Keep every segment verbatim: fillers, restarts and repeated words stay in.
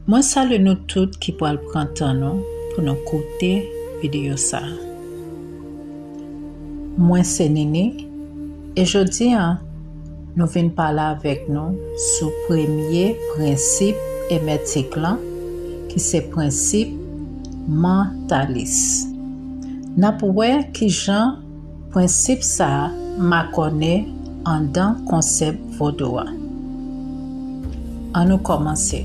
Mwen salye nou tout ki pral pran tan nou pou nou koute videyo sa a. Mwen se Nini, e jodi a, nou vin pale avèk nou sou premye prensip èmètik lan, ki se prensip mantalis. N ap wè kijan prensip sa a makònen anndan konsèp vodou a. Ann nou kòmanse.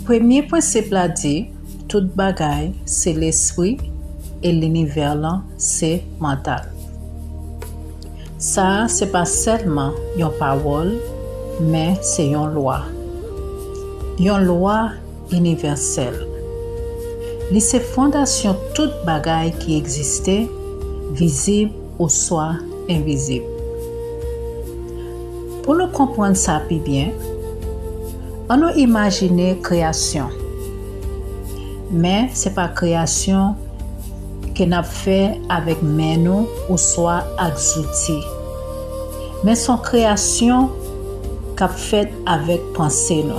Premye prensip la di, tout bagay se lespri e linivè lan se mantal. Sa a se pa sèlman yon pawòl, men se yon lwa. Yon lwa inivèsèl. Li se fondasyon tout bagay ki egziste, vizib oswa envizib. Pou nou konprann sa pi byen, ann nou imajine kreyasyon. Men se pa kreyasyon ke n ap fè avèk men nou oswa ak zouti. Men se yon kreyasyon k ap fèt avèk panse nou,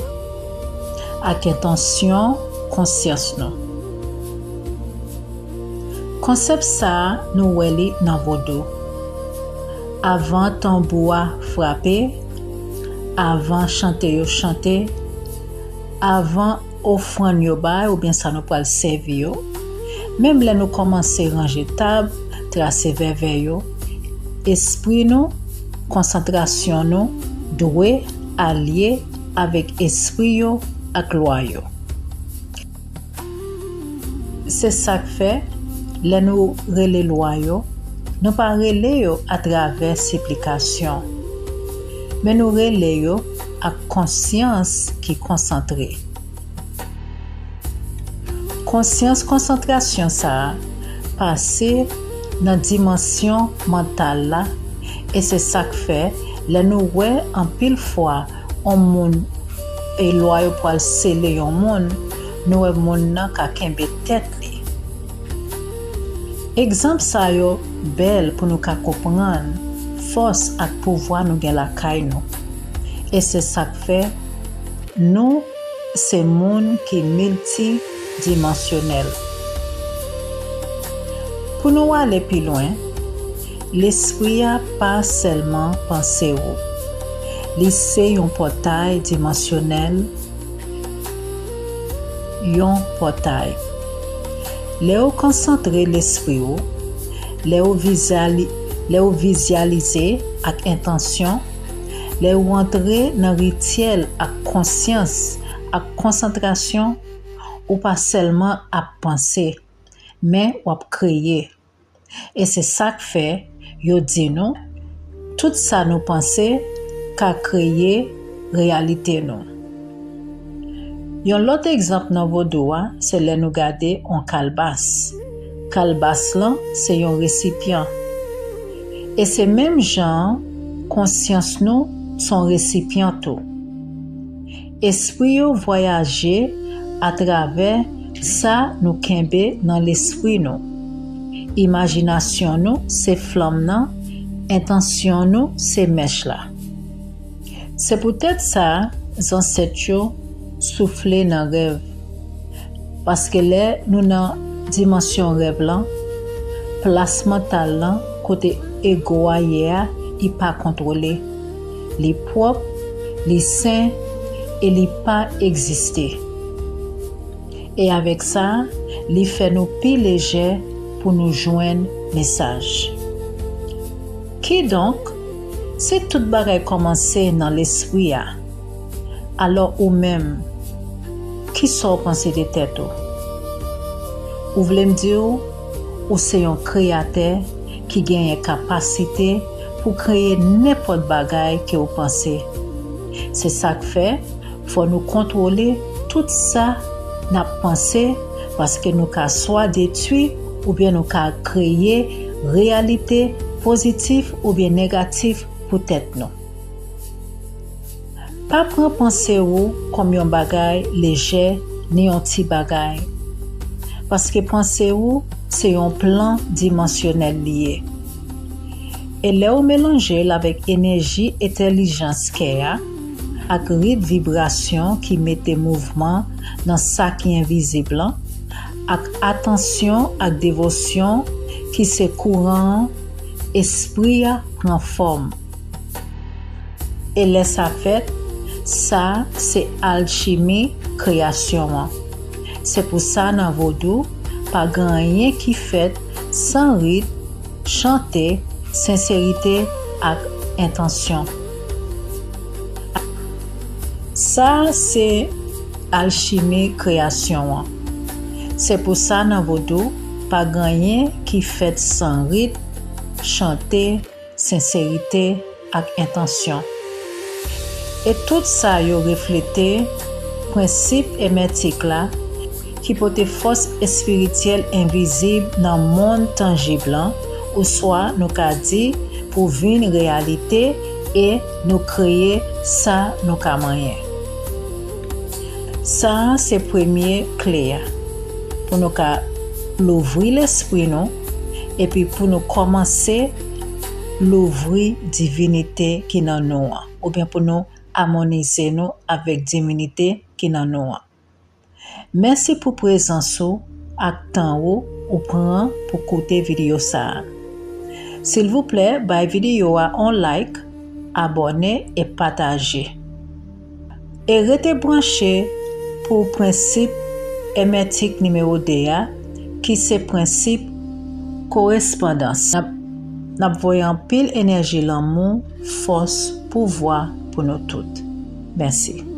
ak entansyon konsyans nou. Konsèp sa a, nou wè li nan vodou. Avan tanbou a frape, avan chante yo chante, avan ofrann yo bay oubyen sa nou pral sèvi yo, menm lè nou kòmanse ranje tab, trase vèvè yo, espri nou, konsantrasyon nou dwe alye avèk espri yo ak lwa yo. Se sa k fè, lè nou rele lwa yo, nou pa rele yo atravè siplikasyon, men nou rele yo ak konsyans ki konsantre. Konsyans konsantrasyon sa a pase nan dimansyon mantal la, e se sa k fè, lè nou wè anpil fwa yon moun e lwa yo pral sele yon moun, nou wè moun nan ka kenbe tèt li. Egzanp sa yo bèl pou nou ka konprann fòs ak pouvwa nou gen lakay nou. E se sa k fè nou se moun ki miltidimansyonèl. Pou nou ale pi lwen, lespri a pa sèlman panse ou. Li se yon pòtay dimansyonèl, yon pòtay. Lè ou konsantre lespri ou, lè ou vizyali-, lè ou vizyalize ak entansyon, lè ou antre nan rityèl ak konsyans, ak konsantrasyon, ou pa sèlman ap panse, men w ap kreye. E se sa k fè yo di nou, tout sa nou panse ka kreye reyalite nou. Yon lòt egzanp nan vodou a, se lè nou gade yon kalbas. Kalbas lan se yon resipyan. E se menm jan an, konsyans nou se yon resipyan tou. Espri yo vwayaje atravè sa nou kenbe nan lespri nou. Imajinasyon nou se flanm nan, entansyon nou se mèch la. Se poutèt sa, zansèt yo soufle nan rèv. Paske lè nou nan dimansyon rèv lan, plas mantal lan, kote ego a ye a, li pa kontwole. Li pwòp, li sen, e li pa egziste. E avèk sa, li fè nou pi lejè pou nou jwenn mesaj. Kidonk, si tout bagay kòmanse nan lespri a, alò ou menm, kisa w panse de tèt ou? Ou vle m di w, ou se yon kreyatè ki genyen kapasite pou kreye nenpòt bagay ke w panse. Se sa k fè, fò nou kontwole tout sa n ap panse, paske nou ka swa detwi oubyen nou ka kreye reyalite pozitif oubyen negatif pou tèt nou. Pa pran panse ou kòm yon bagay lejè ni yon ti bagay, paske panse ou se yon plan dimansyonèl li ye. E lè ou melanje l avèk enèji entèlijans kè a, ak rit vibrasyon ki mete mouvman nan sa ki envizib lan, ak atansyon ak devosyon ki se kouran an, espri a pran fòm. E lè sa fèt, sa se alchimi kreyasyon an. Se pou sa nan vodou, pa gen anyen ki fèt san rit, chante, senserite ak entansyon. Sa se alchimi kreyasyon an. Se pou sa nan vodou, pa gen anyen ki fèt san rit, chante, senserite ak entansyon. E tout sa yo reflete prensip èmètik la ki pote fòs espirityèl envizib nan monn tanjib lan, oswa nou ka di pou vin reyalite e nou kreye sa nou ka manyen. Sa a se premye kle a pou nou ka louvri lespri nou epi pou nou kòmanse louvri divinite ki nan nou an, oubyen pou nou amonize nou avèk divinite ki nan nou an. Mèsi pou prezans ou ak tan ou ou pran pou koute videyo sa a. Silvouplè, bay videyo a yon like, abòne e pataje. E rete branche pou prensip èmètik nimewo de a, ki se prensip korespondans. N ap, n ap voye anpil enèji lanmou, fòs, pouvwa pou nou tout. Mèsi.